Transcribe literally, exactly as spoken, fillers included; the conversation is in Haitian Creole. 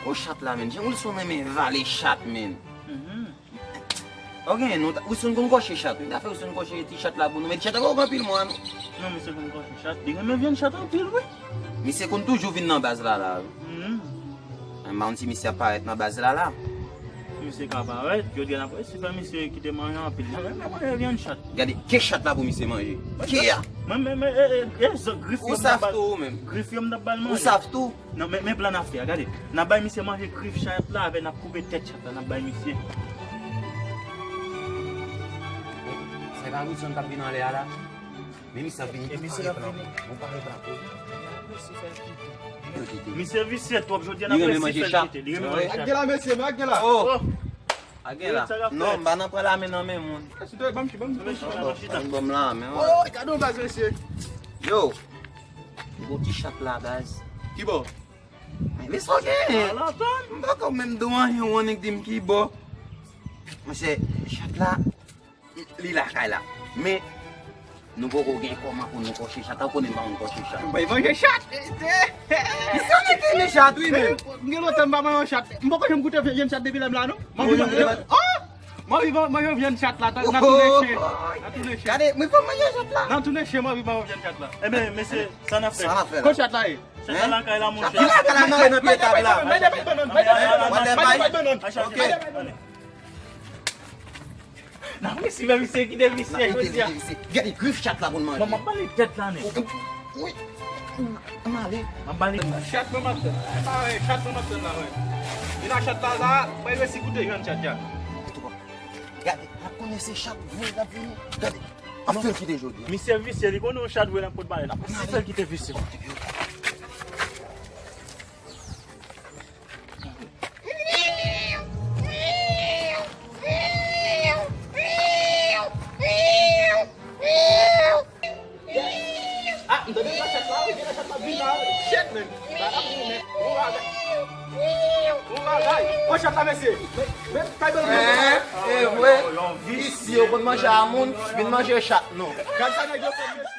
O chat la, menn. Jan Wilson renmen vale chat, menn. Mhm. Ok, nou ta, Wilson konn kòche chat, wi. Dafè Wilson kòche ti chat la pou nou. Men ti chat la konn anpil mwa, non. Non, misye konn kòche chat. Li renmen vyann chat anpil, wi. Misye konn toujou vin nan baz la, la, wi. Mhm. Mwen pa konn si misye ap parèt nan baz la, la. Si misye ka parèt, jodi a n ap resi fè misye kite manje anpil. Li renmen manje vyann chat. Gade, ke chat la pou misye manje. Ke a? Mwen, men, men, e, e, e, zò, grif yo m t ap ba l. Ou sav tou, ou menm. Grif yo m t ap ba l manje. Ou sav tou. Non, men, men plan n ap fè a, gade. N ap bay misye manje grif chat la, avè n ap koupe tèt chat la, n ap bay misye. Sa e pa Wilson k ap vin anlè a la? Men misye ap vini. E misye ap vini. Bon, pa replapo. Misye visye twòp, jodi a n ap resi fè l kite. Li renmen manje chat. Ak gen la, mesye, men ak gen la. Oh! Oh! Ak gen la. Non, m pa nan pran lame nan men moun. Ban m chita, ban m chita. Ban m lame, wi. Oh, gade yon baz, mesye. Yo! Gwo ti chat la, baz. Ki bò? Men sa w genyen? M poko menm di w anyen, w annik di m ki bò. Monchè, chat la, li lakay la. Men, nou poko gen kòman pou nou kòche chat. Ou konnen m pa konn kòche chat. M bay manje chat. Misye annik renmen chat, wi, men. M gen lontan m pa manje yon chat. M poko janm goute vyann chat depi lè m la, non. M anvi manje. Oh! M anvi manje vyann chat la, nan tounen chen. Nan tounen chen. Gade, mwen fè manje chat la. Nan tounen chen, m anvi manje vyann chat la. Ebyen, mesye, sa n ap fè? Sa n ap fè la? Kot chat la ye? Chat la lakay la, monchè. Chat la lakay la, nan, nan pye tab la. Mande bay, mande bay. Ok. N ap resi fè misye kite visye jodi a. Gade grif chat la pou n manje. Bon, m ap ba li tèt la, nèg. Wi. Ann ale. M ap ba li. Chat mwen m ap tann. Chat mwen m ap tann la, wi. Vin a chat la, la, mwen resi goute vyann chat la. Gade, l ap konnen se chat vre l ap vini. Gade, ap fè l kite jodi. Misye visye, li konnen yon chat vre l ap pot bale. L ap si fè l kite visye. Ah, m tande vwa chat la, wi, gen chat la vin la, wi. Shit, man. Bagay, wi, men. Bon bagay. Bon bagay. Bon chat la, mesye. Men, men, kay bèl moun. Eh, eh, vre. Isi, yo konn manje a moun, vin manje chat, non. Gad sa nèg yo fè, mesye.